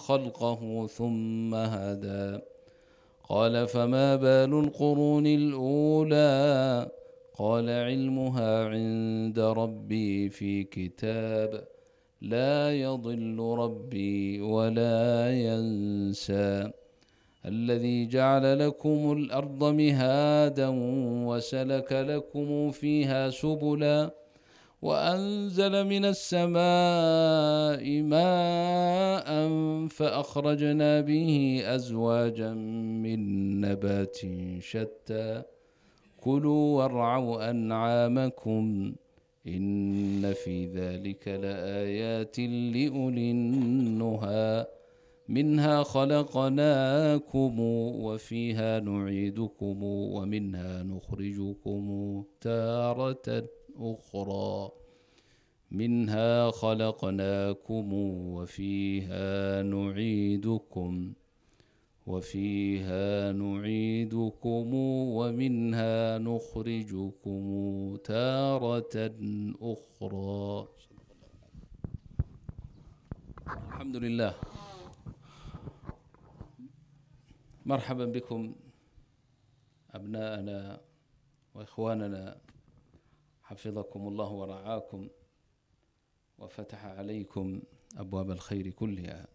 خلقه ثم هدى. قال فما بال القرون الأولى؟ قال علمها عند ربي في كتاب، لا يضل ربي ولا ينسى. الذي جعل لكم الأرض مهادا وسلك لكم فيها سبلا وأنزل من السماء ماء فأخرجنا به أزواجا من نبات شتى. كلوا وارعوا أنعامكم إن في ذلك لآيات لأولي النهى. منها خلقناكم وفيها نعيدكم ومنها نخرجكم تارة أخرى. منها خلقناكم وفيها نعيدكم ومنها نخرجكم تارة أخرى. الحمد لله. مرحبا بكم أبناءنا وإخواننا، حفظكم الله ورعاكم وفتح عليكم أبواب الخير كلها.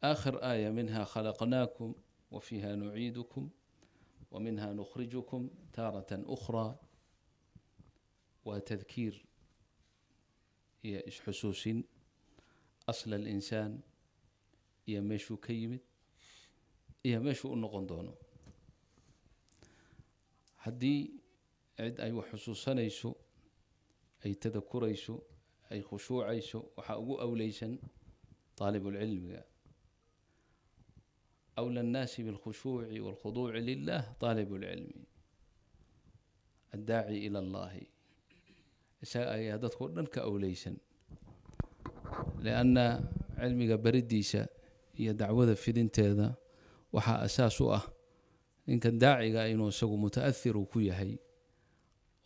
آخر آية منها خلقناكم وفيها نعيدكم ومنها نخرجكم تارة أخرى، وتذكير iyo isxusuusin asla alinsaan iyo meeshuu ka yimid iyo meeshuu u noqon doono. Haddii cid ay wax xusuusanayso, ay tadakurayso, ay khushuucayso, waxaa ugu awleysan طaalibulcilmiga. أولى الناس بالخشوع والخضوع لله طالب العلم الداعي إلى الله. Isaga ayaa dadkao dhan ka awleysan, lianna cilmiga baridiisa iyo dacwada fidinteeda waxaa asaas u ah ninkan daaciga inuu isagu muta'athir uu ku yahay,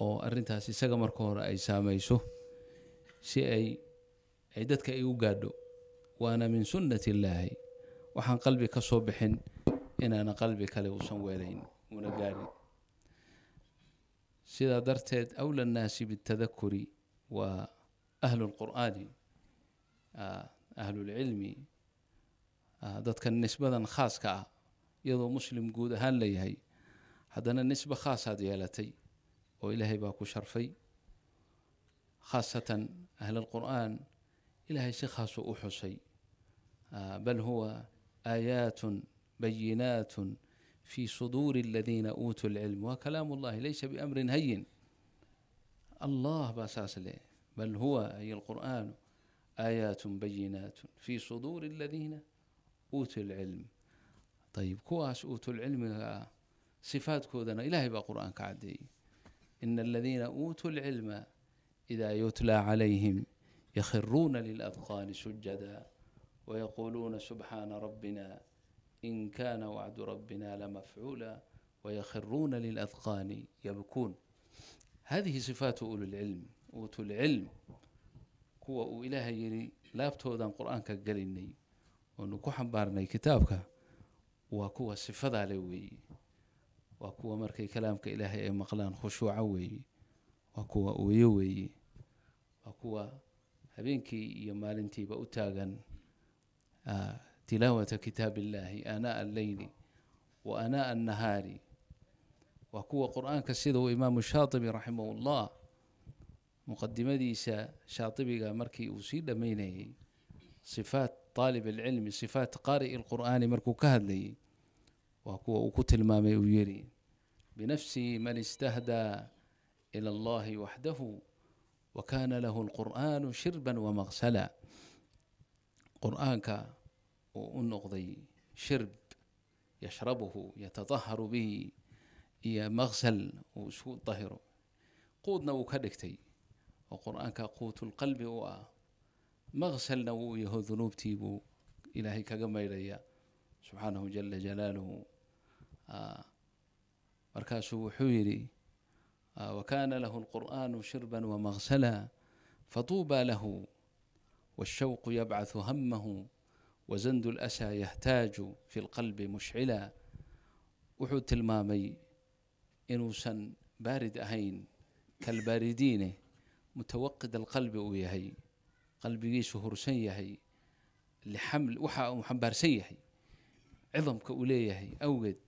oo arrintaas isaga marka hore ay saamayso si ay dadka ay u gaadho. Waana min sunnati illaahi, waxaan qalbi ka soo bixin inaana qalbi kale uusan weelayn una gaadhin. Sidaa darteed awla annaasi biاtadakuri waa ahlu lqur'aani, ahlulcilmi, dadka nisbadan khaaska ah. Iyadoo muslim guud ahaan leeyahay, haddana nisbe khaasaad yeelatay oo ilaahay baa ku sharfay. Khaasatan ahl alqur'aan ilaahay si khaasuu u xusay. Bal huwa aayaat bayinaat في صدور الذين أوتوا العلم وكلام الله ليس بأمر هين. الله بأساس له، بل هو أي القرآن آيات بينات في صدور الذين أوتوا العلم. طيب كواس أوتوا العلم صفات كودنا إلهي بقرآن كعدي. إن الذين أوتوا العلم إذا يتلى عليهم يخرون للأذقان سجدا ويقولون سبحان ربنا إن كان وعد ربنا لمفعولا ويخرون للأذقان يبكون. هذه صفات أولو العلم، أوتوا العلم kuwa uu Ilaahay yidhi laabtoodan Qur-aanka gelinay oonu ku xambaarnay kitaabka, waa kuwa sifadaa le weeye. Waa kuwa markay kalaamka Ilaahay ay maqlaan khushuuca weeye, waa kuwa ooyo weeye, waa kuwa habeenkii iyo maalintiiba u taagan tilaawata kitaab illaahi aanaa alleyli wa aanaa annahaari. Waa kuwa Qur-aanka sida uu Imaamu Shaatibi raximahullah muqadimadiisa Shaatibiga markii uu sii dhammaynayey sifaat طaalib alcilmi, sifaat qaari'i alqur'aani markuu ka hadlayey, waa kuwa uu ku tilmaamay uu yidhi binafsihi man istahdaa ila allahi waxdahu wa kana lahu alqur'aanu shirban wamaqsala. Qur'aanka uu u noqday shirb yashrabuhu yatadaharu bihi, iyo maqsal uu isku dahiro, quudna uu ka dhigtay oo Qur'aanka quutulqalbi u ah, maqsalna wuu yaho dunuubtii buu Ilaahay kaga maydhaya subxaanahu jala jalaaluhu. Markaasuu wuxuu yidhi wakana lahu alqur'aanu shirban wamaqsala fatuuba lahu والشوق يبعث همه وزند الأسى يهتاج في القلب مشعلا. Wuxuu tilmaamay inuusan baarid ahayn kalbaaridiine, mutawaqid alqalbi uu yahay, qalbigiisu hursan yahay lixaml waxa uu xambaarsan yahay, cidamka uu leeyahay awgeed,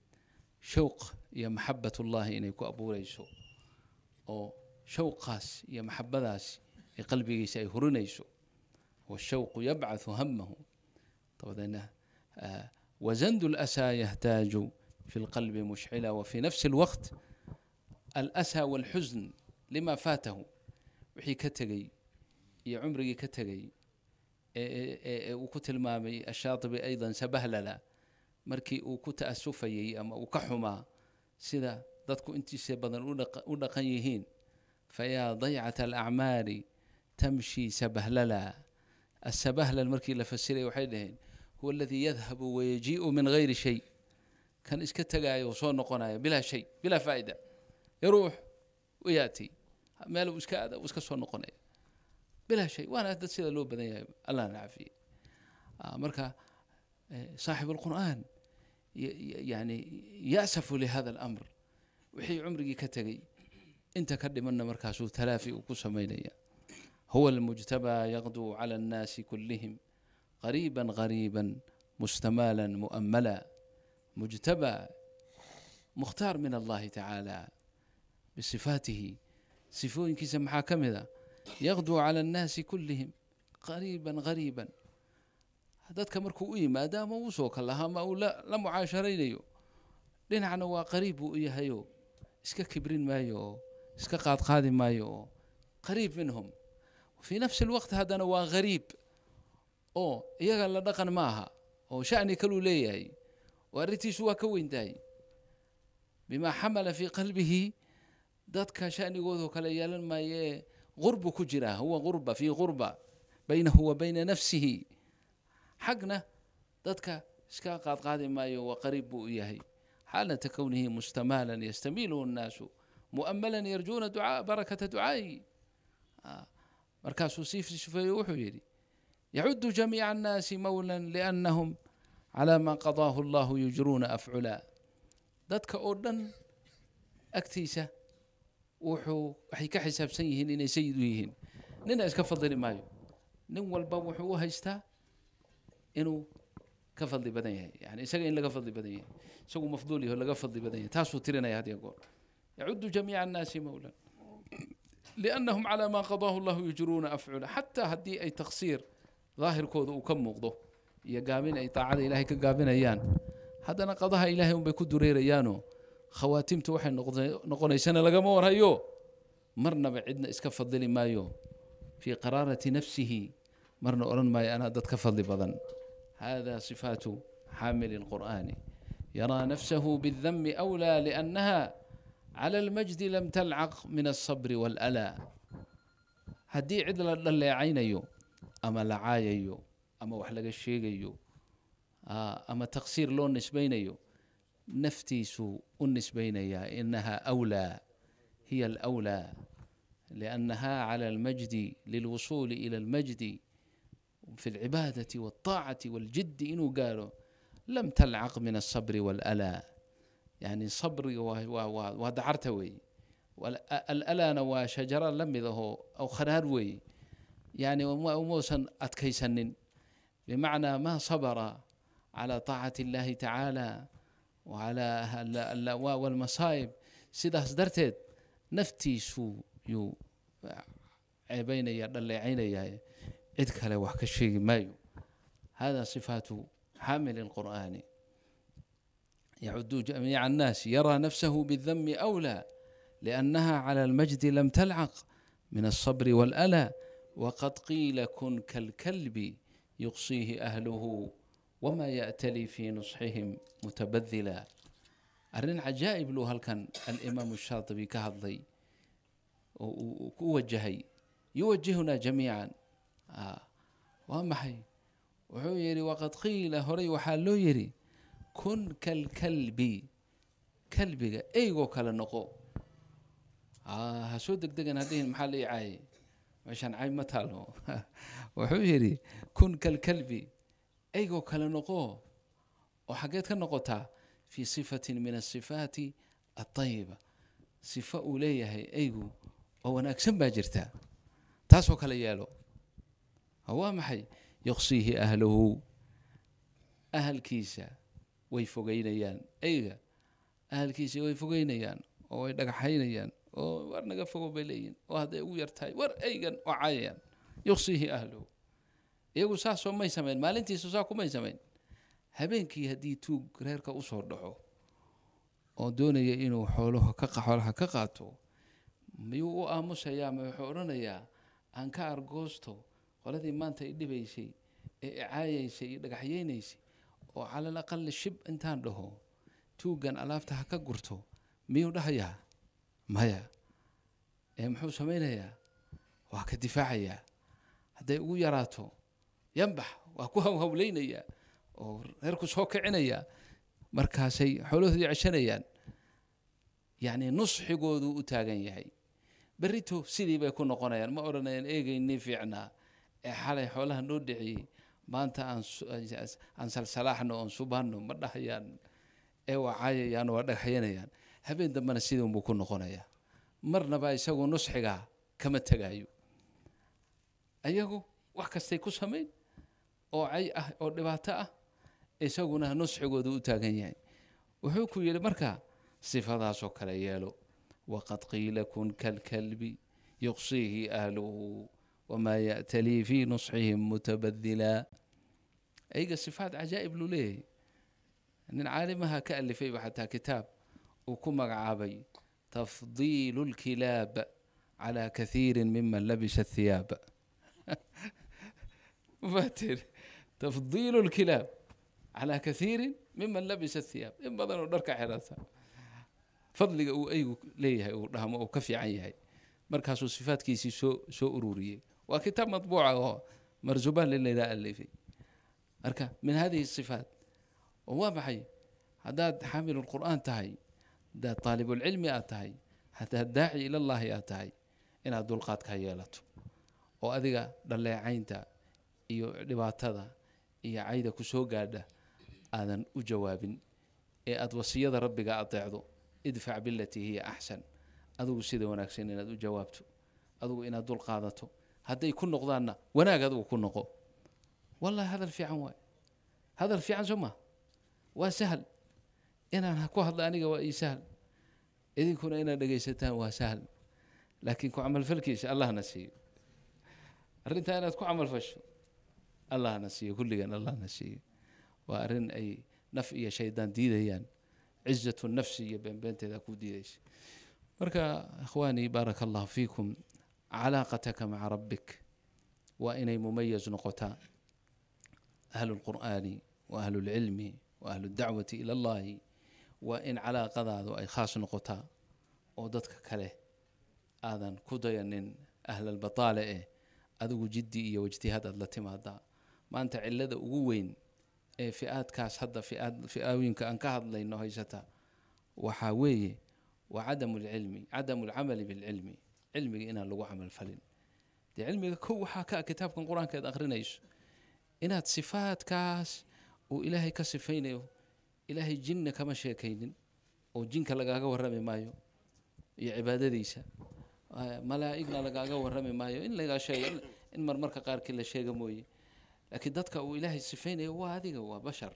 showq iyo maxabat ullahi inay ku abuureyso, oo showqaas iyo maxabadaas ay qalbigiisa ay hurinayso. Washawqu yabcathu hamahu, dabadeedna wazandu lasaa yahtaaju fi lqalbi mushcila. Wafi nafsi alwaqt alأsى wاlxusn lima faatahu, wixii ka tegey iyo cumrigii ka tegey ee uu ku tilmaamay Ashaatibi aydan sabahlala, markii uu ku ta'asufayey ama uu ka xumaa sida dadku intiisa badan u dhaqan yihiin. Fayaa daycata alacmaali tamshi sabahlala. Asabahlal markii la fasiray waxay dhaheen: huwa aladii yadhabu wayajii'u min gayri shay, kan iska tegaayo oo soo noqonaya bilaa shay, bilaa faa'ida, yaruux wayaati, meel uu iska aada uu iska soo noqonaya bilaa shay. Waana dad sida loo badan yahay, Allahna cafiye. Marka saaxib alqur'aan yani yasafu lihada alamr, wixii cumrigii ka tegey, inta ka dhimanna markaasuu talaafi uu ku samaynaya. Huwa almujtabaa yaqduu cala annaasi kullihim qariiba qariiba mustamaala mu'ammala. Mujtabaa, mukhtaar min Allahi tacaala bisifaatihi. Sifooyinkiisa maxaa ka mid a? Yaqduu cala annaasi kullihim qariiban qariiban. Dadka markuu u yimaado ama uu soo kalaha ama uu la mucaasharaynayo, dhinacna waa qariib buu u yahayo, iska kibrin maayo oo iska qaadqaadi maayo, oo qariib minhum. Fii nafsi alwaqt haddana waa gariib oo iyaga la dhaqan ma aha, oo sha'ni kaluu leeyahay, oo arrintiisu waa ka weyn tahay bimaa xamala fii qalbihi. Dadka sha'nigoodoo kale yeelan maayee, qurbu ku jiraa, huwa qurba fii qurba baynahu wa bayna nafsihi. Xagna dadka iska qaadqaadi maayo, waa qariib buu u yahay, xaalata kownihi mustamaalan yastamiiluhu nnaasu mu'amalan yarjuuna ducaa barakata ducaa'ihi. Markaasuu sii sifeeyo, wuxuu yidhi: yacudu jamiica annaasi mawlan liannahum calaa ma qadaahu Allahu yujruuna afculaa. Dadka oo dhan agtiisa wuxuu waxay ka xisaabsan yihiin inay sayid u yihiin. Nina iska fadili maayo, nin walba wuxuu u haystaa inuu ka fadli badan yahay, yani isaga in laga fadli badan yahay, isagu mafduul yaho, laga fadli badan yahay. Taasuu tirinaya had iyo goor: yacudu jamiica annaasi mawlan liannahum calaa ma qadaahu Allahu yujruuna afcula. Xataa haddii ay taqsiir daahirkooda uu ka muuqdo iyo gaabin ay taacada Ilaahay ka gaabinayaan, haddana qadaha Ilaahay unbay ku dureerayaanoo khawaatimtu waxay noqonaysana lagama warhayo. Marnaba cidna iska fadili maayo fii qaraarati nafsihi, marna odhan maayo anaa dad ka fadli badan. Hada sifaatu xaamili اlqur'aani. Yaraa nafsahu bاldami أwlى liأnnaha clى اlmajdi lam talcaq min alصabri wاlأlaa. Haddii cid la dhaleecaynayo ama la caayayo ama wax laga sheegayo ama taqsiir loo nisbaynayo, naftiisuu u nisbaynayaa, inaha أwlىa, hiya alأwlىa liأnnaha clى اlmajdi lilwusuuli ilى اlmajdi fi اlcibaadati wاlطaacati wاljiddi inuu gaaro, lam talcaq min alصabri wاlأlaa. Yani sabriga waa dacarta weeye, alalaana waa shajaro la mid ahoo oo kharaar weeye. Yani umuusan adkaysanin, bimacnaa ma sabara calى طaacati اllahi tacaala wacalى allawaa walmasaa'ib. Sidaas darteed naftiisu yuu ceebaynaya, dhaleecaynaya, cid kale wax ka sheegi maayo. Hada sifaatu xaamili اlqur'aani: yacudu jamiica annaasi, yaraa nafsahu bاdami أwlى liأnnaha calى اlmajdi lam talcaq min alصabri wاlأlaa. Waqad qiila kun kalkalbi yuqsiihi ahluhu wma yaأtali fii nusxihim mutabadila. Arrin cajaa'ib luu halkan Alimaam Shaatibi ka hadlay oo uu ku wajahay, yuwajihuna jamiica, waa maxay? Wuxuu yidhi: waqad qiila, horay waxaa loo yidhi, kun kalkalbi, kalbiga eygoo kale noqo. Ha soo degdegan hadhihin maxaa la ii caayay. Meeshaan cayb ma taalo. Wuxuu yidhi kun kalkalbi, eygoo kale noqo. Oo xaggeed ka noqotaa? Fii sifatin min asifaati alطayiba, sifo uu leeyahay eygu oo wanaagsan baa jirta, taasoo kale yeelo. Waa maxay? Yuqsiihi ahluhu, ahalkiisa way fogeynayaan. Eyga ahalkiisa way fogeynayaan oo way dhagaxaynayaan oo war naga fogo bay leeyihin, oo hadday ugu yar tahay war eygan oo caayayaan. Yuqsiihi ahluhu, iyagu saasoo may samayn maalintiisa, saa kumay samayn. Habeenkii haddii tuug reerka usoo dhaco oo doonaya inuu xoolaha ka xoolaha ka qaato, miyuu u aamusayaa? Ma wuxuu odhanayaa aan ka argoosto qoladii maanta i dhibaysay ee icaayaysay iyo dhagaxyeynaysay, oo calal aqali shib intaan dhaho tuuggan alaabta ha ka gurto, miyuu dhahayaa? Maya. Ee muxuu samaynayaa? Waa ka difaacayaa. Hadday ugu yaraato yambax, waa ku hawhawleynayaa oo reerku soo kicinayaa, markaasay xoolahoodii ceshanayaan. Yacni nusxigoodu u taagan yahay. Berrito sidii bay ku noqonayaan. Ma odhanayaan eegaynii fiicnaa ee xalay xoolaha noo dhiciyey maanta aan salsalaaxno oon subaanno, ma dhahayaan. Ee waa caayayaan, waa dhagxayanayaan. Habeen dambena sidii unbuu ku noqonayaa. Marnaba isagu nusxigaa kama tegaayo. Ayagu wax kastay ku samayn oo cay ah oo dhibaato ah, isaguna nusxigoodu u taagan yahay. Wuxuu ku yidhi marka sifadaasoo kale yeelo. Waqad qiila kun kalkalbi yuqsiihi ahluhu wamaa ya'talii fii nusxihim mutabadilaa. Ayga sifaat cajaa'ib luu leeyahay. Nin caalimaha ka alifayba xataa kitaab uu ku magacaabay tafdiilu lkilaab calaa kathiiri miman labisa thiyaab. Mafatir tafdiilu lkilaab calaa kathiiri miman labisa thiyaab, in badan oo dharka xirata fadliga uu eygu leeyahay uu dhahmo uu ka fiican yahay. Markaasuu sifaatkiisii soo ururiyey. Waa kitaab matbuuca oo marzuban lilayla alifay. Marka min hadihi sifaat oo waa maxay? Haddaad xaamilu lqur'aan tahay, haddaad taalibulcilmi aad tahay, haddaad daaci ilallahi aad tahay, inaad dulqaadka yeelato oo adiga dhaleecaynta iyo dhibaatada iyo cayda ku soo gaadha aadan u jawaabin, ee aad wasiyada rabbiga adeecdo. Idfac bilatii hiya axsan, adigu sida wanaagsan inaad u jawaabto, adigu inaad dul qaadato. Hadday ku noqdaanna wanaag adigu ku noqo. Wallahi hadal fiican waay, hadal fiican soo ma? Waa sahal inaan ku hadlo aniga, waa ii sahal. Idinkuna inaad dhegaysataan waa sahal, laakiin ku camalfalkiisa allahna siiyo. Arrintaa inaad ku camalfasho allahna siiyo, kulligan allahna siiyo. Waa arrin ay naf iyo shaydaan diidayaan, cizatu nafsi iyo beenbeenteeda ku diidaysa. Marka ikhwaanii, baaraka allahu fiikum, calaaqataka maca rabbik waa inay mumayaz noqotaa. Ahlu lqur'aani wa ahlu lcilmi wa ahlu dacwati ila allahi waa in calaaqadaadu ay khaas noqotaa oo dadka kale aadan ku dayanin ahlalbataale, eh adigu jiddi iyo ijtihaad aad la timaadaa. Maanta cilada ugu weyn ee fi'aadkaas hadda fiaad fi'aawinka aan ka hadlayno haysata waxaa weeye waa cadamu lcilmi, cadamu alcamali bilcilmi, cilmiga inaan lagu camal falin. Dee cilmiga kow waxaa ka ah kitaabkan qur-aanka aad akhrinayso, inaad sifaadkaas uu ilaahay ka sifaynayo. Ilaahay jinna kama sheekaynin oo jinka lagaaga warrami maayo iyo cibaadadiisa, malaa'igna lagaaga warrami maayo, in lagaa sheego in marmarka qaarkii la sheega mooye. Laakiin dadka uu ilaahay sifaynayo waa adiga, waa bashar,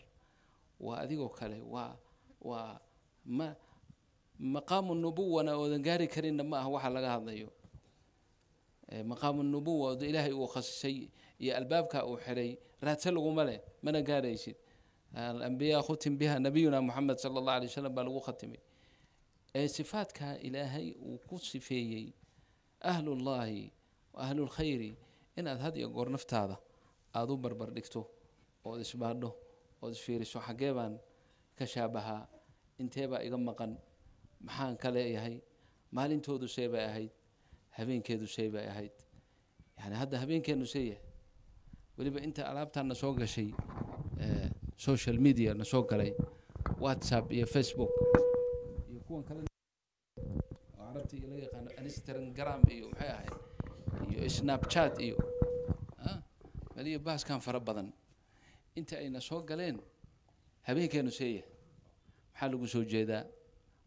waa adigoo kale. Waa ma maqaamu nubuwana oodan gaari karinna ma aha waxa laga hadlayo. Maqaamu nubuwa oo ilaahay uu khasisay iyo albaabka uu xiray raadse laguma leh, mana gaaraysid. Alambiyaa khutim biha nabiyuna moxamed sala allah alay wasalam baa lagu khatimay. Ee sifaadka ilaahay uu ku sifeeyey ahlullahi wa ahlulkhayri inaad had iyo goor naftaada aada u barbar dhigto ood isbaadho ood isfiiriso, xaggee baan ka shaabahaa, intee baa iga maqan, maxaan ka leeyahay, maalintoodu see bay ahayd, habeenkeedu see bay ahayd. Yani hadda habeenkeenu see yahay. Weliba inta alaabtaan na soo gashay, social media na soo galay, WhatsApp iyo Facebook iyo kuwan kale oo carabta iyo laga yaqaano, Instagram iyo maxay ahayd, Iyo Snapchat iyo baliyo baaskan fara badan inta ayna soo galeen, habeenkeenu seeya maxaa lagu soo jeedaa?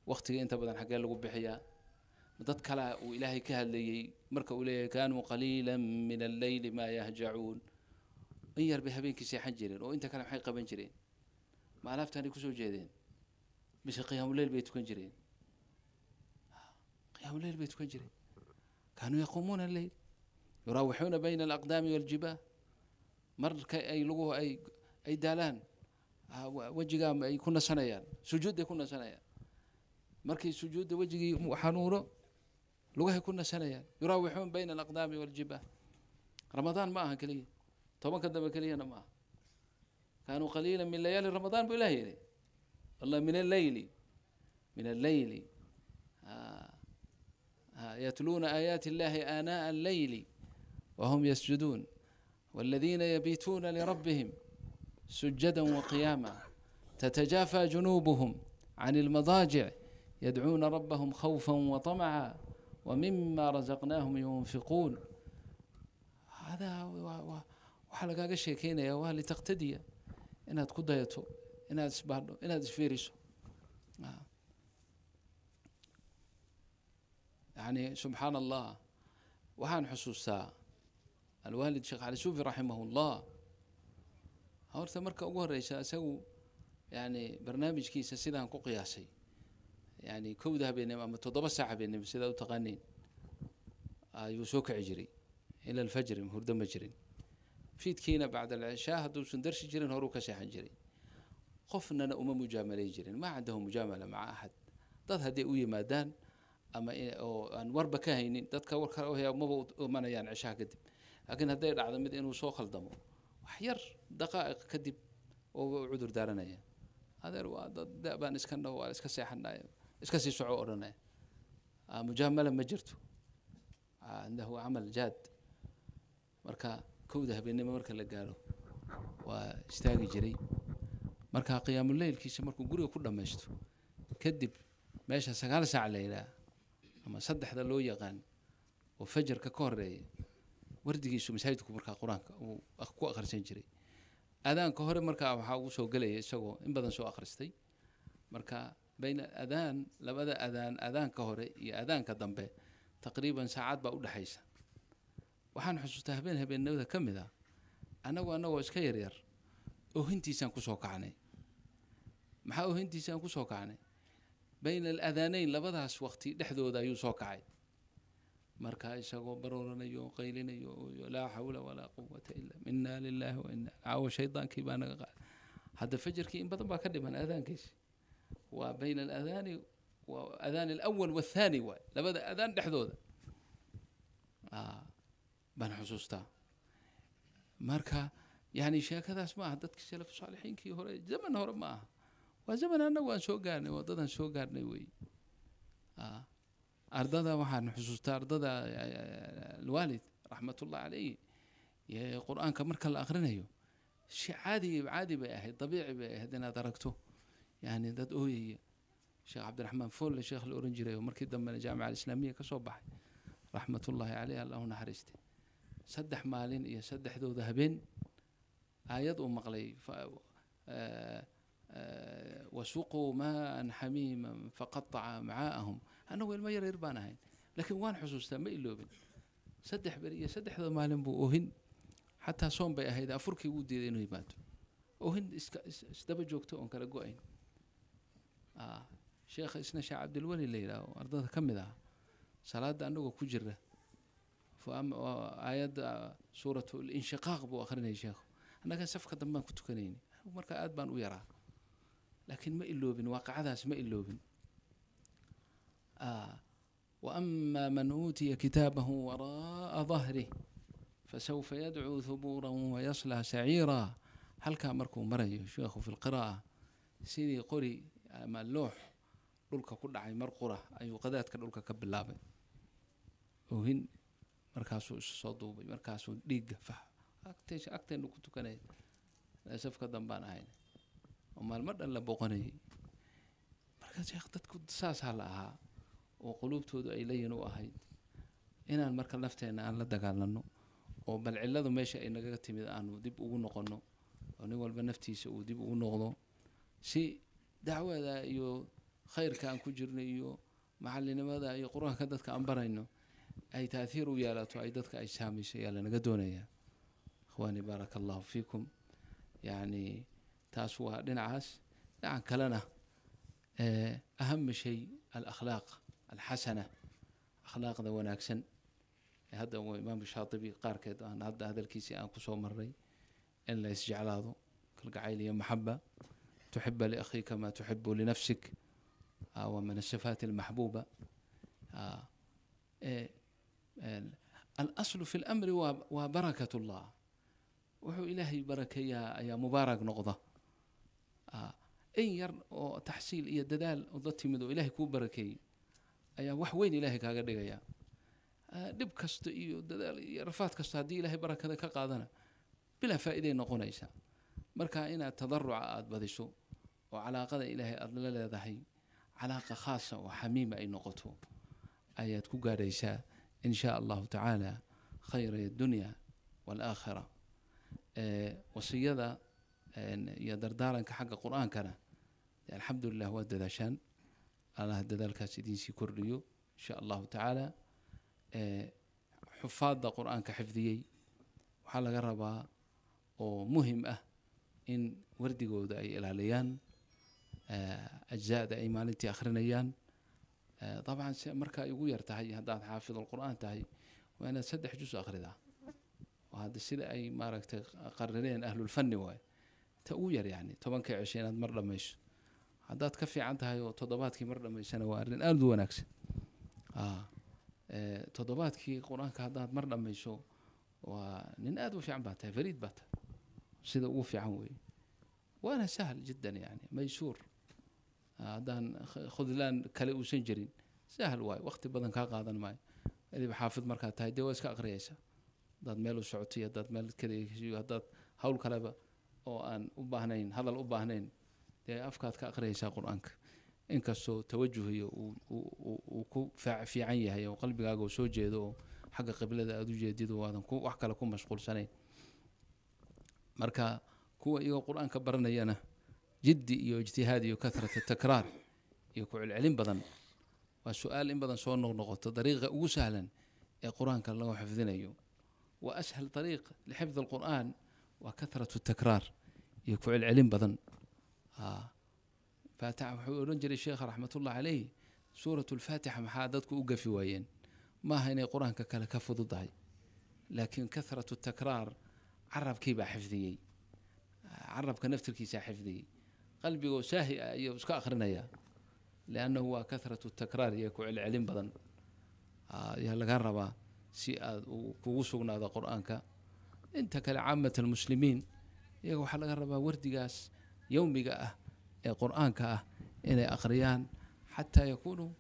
Waktiga inta badan xaggee lagu bixiyaa? Dad kalea uu Ilaahay ka hadlayey marka uu leeyahay kaanuu qaliila min alleyli maa yahjacuun, in yar bay habeenkii seexan jireen, oo inta kale maxay qaban jireen? Ma alaabtaanay kusoo jeedeen mise qiyaamuleyl bay tukan jireen? Qiyaamuleyl bay tukan jireen. Kaanuu yaquumuuna alleyl yuraawixuuna bayna alaqdaami waljibaah. Marka ay luguhu ay daalaan, wejigaa ay ku nasanayaan, sujuudday ku nasanayaan. Markii sujuudda wejigii xanuuno, lugahay ku nasanayaan. Yuraawixuun bayna alaqdaami waljibaah. Ramadaan ma aha keliya, 10-ka dambe keliyana ma aha. Kaanuu qaliila min layaali ramadaan buu Ilah yidhi. Allah min alleyli, min alleyli yatluuna aayaati illahi aanaa alleyli wahum yasjuduun والذين يبيتون لربهم سجدا وقياما تتجافى جنوبهم عن المضاجع يدعون ربهم خوفا وطمعا ومما رزقناهم ينفقون. هذا waxaa lagaaga sheekeynaya waa litaqtadiya, inaad ku dayato, inaad isbaadho, inaad isfiiriso. Yani subxaan Allah, waxaan xusuustaa alwaalid Sheekh Cali Suufi raximah llah. Horta marka ugu horeysa isagu yani barnaamijkiisa sidaan ku qiyaasay, yani 1-da habeenimo ama 7 saac habeenimo, sidaa u taqaaniin, ayuu soo kici jiray. Ila alfajri hurdo ma jirin. Fiidkiina bacda alcishaa hadduusan darsi jirin horuu ka seexan jiray. Qofnana uma mujaamalayn jirin, maa cindahu mujaamala maca axad. Dad hadday u yimaadaan ama oo aan warba ka haynin, dadka warka maba u imanayaan cishaha kadib. Laakiin hadday dhacdo mid inuu soo khaldamo wax yar daqaa'iq kadib, oo u cudur daaranaya: "Adeer, waa dad da baan iska naho, waa iska seexanay, iska sii soco," odhanaya. Mujaamala ma jirto, cindahu camal jaad. Marka 1-da habeennimo marka la gaaro waa istaagi jiray. Marka qiyaamuleylkiisa markuu guriga ku dhammaysto kadib, meesha 9 saac la yidhaah ama 3-da loo yaqaan oo fajarka ka horeeya, wardigiisu masaajidku markaa Qur-aanka uu ku akhrisan jiray. Aadaanka hore markaa waxaa ugu soo gelaya isagoo in badan soo akhristay. Marka bayna adaan, labada adaan, aadaanka hore iyo aadaanka dambe, taqriiban saacad baa udhexaysa. Waxaan xusuustaa habeen habeennimada ka mid ah, anagoo iska yaryar, oohintiisaan kusoo kacnay. Maxaa oohintiisaan kusoo kacnay? Bayna aladaanayn, labadaas waqti dhexdooda ayuu soo kacay. Marka isagoo barooranayo oo qaylinayo, laa xawla walaa quwata illa, inaa lilahi wa ina, caawa shaydaankii baa naga qaada. Hadda fajarkii in badan baa ka dhiman aadaankiisi. Waa bayna aladaani wa adaan alawal waathaani, waay labada adaan dhexdooda baan xusuustaa. Marka yani sheekadaas ma aha dadkii salaf saalixiinkii hore, zaman hore ma aha, waa zaman annagu aan soo gaarnay, waa dadaan soo gaarnay wey. Ardada waxaan xusuustaa, ardada alwaalid raxmatullah calayh, Qur-aanka marka la akhrinayo si caadi caadi bay ahayd, dabiici bay ahayd inaad aragto yani dad ooyaya. Sheekh Cabdiraxmaan Folle, sheekh la oran jiray oo markii dambena Jaamica Alislaamiya ka soo baxay, raxmatullahi caleyh, Allahu naxariiste, 3 maalin iyo saddexdooda habeen aayad uu maqlay, wasuquu maan xamiiman faqataca amcaa'ahum. Annagu ilmo yar yar baan ahayn, laakiin waan xusuustaa, ma iloobin. 3 beri iyo saddexda maalin buu oohin. Xataa soon bay ahayd, afurkii wuu diiday inuu yimaado. Oohin iska isdaba joogto oon kala go-ayn. Sheekha isna Sheekh Cabdilweli la yidhaaho, ardada ka mid ah, salaada annagoo ku jira aayadda suuratu Linshiqaaq buu akhrinayay sheekhu. Annaga safka dambaan ku tukanayni, marka aad baan u yaraa, laakiin ma iloobin waaqicadaas, ma iloobin. وأما من أوتي كتابه وراء ظهره فسوف يدعو ثبورا ويصلى سعيرا. Halkaa markuu marayo sheekhu fi lqiraa'a, sidii qori ama loox dhulka ku dhacay mar qura ayuu qadaadka dhulka ka bilaabay oohin. Markaasuu isu soo duubay, markaasuu dhiigga fax agteenu ku tukanaya. Safka dambaan ahayn oo maalmo dhan la boqonayay. Marka sheekh, dadku saasaa la ahaa oo quluubtoodu ay layin u ahayd. Inaan marka nafteena aan la dagaalano oo bal cilladu meesha ay nagaga timid aanu dib ugu noqono, oo nin walba naftiisa uu dib ugu noqdo, si dacwada iyo khayrka aan ku jirno iyo macalinimada iyo Qur-aanka dadka aan barayno ay taathiir u yeelato, ay dadka ay saamayso ayaa lanaga doonayaa. Ikhwaani, baaraka Allahu fiikum. Yacni taas waa dhinacaas. Dhinaca kalena, ahama shay alakhlaaq alxasana, akhlaaqda wanaagsan ee hadda uu Imaam Shaatibi qaarkeed aan hadda hadalkiisii aan kusoo marray, in la isjeclaado, kalgacayl iyo maxaba, tuxiba liakhiika ma tuxibu linafsik, waa min asifaat almaxbuuba. Alaslu fi lamri waa barakat Allah. Wuxuu Ilaahay barakeeyaa ayaa mubaarak noqda. In yar oo taxsiil iyo dadaal oo la timid oo Ilaahay kuu barakeeyey ayaa wax weyn Ilaahay kaaga dhigaya. Dhib kasta iyo dadaal iyo rafaad kasta haddii Ilaahay barakada ka qaadana, bilaa faa'iiday noqonaysaa. Marka inaad tadaruca aada badiso oo calaaqada Ilaahay aada la leedahay calaaqa khaasa oo xamiima ay noqoto ayaad ku gaadhaysaa, in shaa Allahu tacaala, khayra addunya waalaakhira. Wasiyada iyo dardaaranka xagga Qur-aankana, alxamdulilah, waa dadaashaan. Allah dadaalkaas idinsii kordhiyo, insha Allahu tacaala. Xufaadda Qur-aanka xifdiyey waxaa laga rabaa oo muhim ah in wardigooda ay ilaaliyaan, ajzaada ay maalintii akhrinayaan. Dabcan se marka ay ugu yar tahay, haddaad xaafid alqur'aan tahay, waa inaad 3 juz akhridaa. Waa hadda sida ay maaragtay qarireen ahlulfanni waay ta ugu yar, yani 10-ka cisho inaad mar dhammayso. Haddaad ka fiican tahay oo toddobaadkii mar dhammaysana, waa arrin aada u wanaagsan. Toddobaadkii Qur-aanka haddaad mar dhammayso, waa nin aada u fiican baa tahay, fariid baa tahay, sida ugu fiican weeye, waana sahl jiddan, yani maysuur. Haddaan khudlaan kale uusan jirin, sahl waayo, waqti badan kaa qaadan maayo. Adiba xaafid markaad tahay, dee waa iska aqriyaysaa haddaad meel u socotay, haddaad meel kale, haddaad hawl kaleba oo aan u baahnayn hadal u baahnayn, dee afkaad ka aqriyaysaa Qur-aanka, inkastoo tawajuh iyo uu ku fiican yahay oo qalbigaaga uu soo jeedo oo xagga qiblada aada u jeedid oo aadan ku wax kale ku mashquulsanayn. Marka kuwa iyagoo Qur-aanka baranayana jiddi iyo ijtihaad iyo kathrata takraar iyo ku celcelin badan. Waa su-aal in badan soo noqnoqoto: dariiqa ugu sahlan ee Qur-aanka lagu xifdinayo. Wa ashal dariiq lixifdi alqur'aan waa kathratu takraar iyo ku celcelin badan. Faatixa, wuxuu odhan jiray sheekha raxmatullah caleyh, suurat lfaatixa maxaa dadku u gafi waayeen? Maaha inay Qur-aanka kale ka fududahay, laakiin kathratu takraar, carabkii baa xifdiyey, carabka naftirkiisaa xifdiyey, qalbigoo saahi ah ayuu iska akrinaya, liannahu waa kathratu takraar iyo ku celcelin badan ayaa laga rabaa si aad uu kugu sugnaado Qur-aanka. Inta kale, caamat almuslimiin, iyaga waxaa laga rabaa wardigaas yowmiga ah ee Qur-aanka ah inay akhriyaan xataa yakuunuu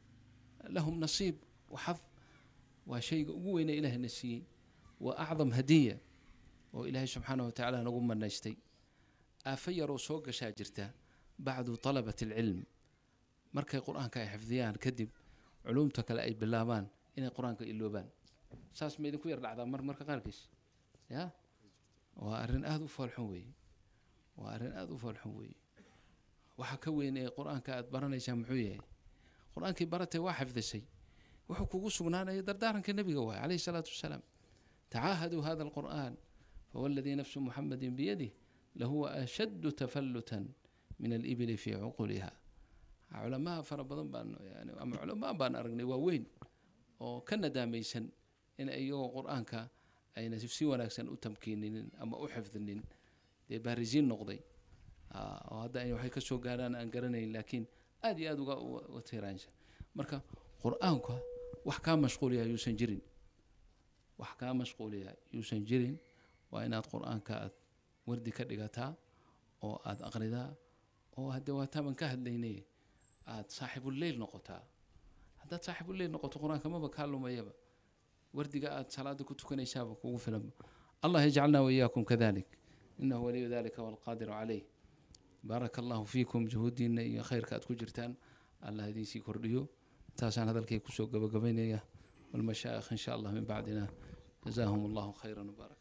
lahum nasiib waxad. Waa shayga ugu weyne Ilaahna siiyey, waa acdam hadiya oo Ilaahay subxaanahu watacaala nagu manaystay. Aafo yaroo soo gashaa jirta bacdu talabat alcilm: markay Qur-aanka ay xifdiyaan kadib, culumta kale ay bilaabaan, inay Qur-aanka iloobaan. Saas ma idinku yar dhacdaa mar marka qaarkiis? Ya, waa arrin aada u foolxun weeye, waa arrin aada u foolxun weeye. Waxa ka weyn ee Qur-aanka aad baranaysaa muxuu yahay? Qur-aankii baratay, waa xifdisay, wuxuu kugu sugnaanaya dardaaranka Nebiga waay calayhi salaatu wasalaam: tacaahaduu hada alqur'an, fawalladii nafsu Muxamadin biyadih lahuwa ashaddu tafallutan min alibili fii cuquliha. Culamaa fara badan baan yani, ama culamaa baan aragnay waaweyn oo ka nadaamaysan in iyagoo Qur-aanka ayna si wanaagsan u tamkiininin ama u xifdinin, dee baarisiin noqday oo hadda ay waxay kasoo gaaraan aan garanayn, laakiin aad iyo aad uga tiiraansa. Marka Qur-aanka wax kaa mashquuliya yuusan jirin, wax kaa mashquuliya yuusan jirin. Waa inaad Qur-aanka aad wardi ka dhigataa oo aad aqridaa, oo hadde waa taaban ka hadlaynay, aad saaxibuleyl noqotaa. Haddaad saaxibuleyl noqoto, Qur-aanka maba kaa lumayaba, wardiga aad salaada ku tukanaysaaba kugu filanba. Allah yajcalna waiyaakum kadalik, inahu waliyu dalika walqaadiru caleyh. Baaraka Allahu fiikum. Juhuuddiina iyo khayrka aad ku jirtaan Allah idinsii kordhiyo. Taasaan hadalkay kusoo gabagabaynaya. والمشايخ إن شاء الله من بعدنا، جزاهم الله خيرا وبارك.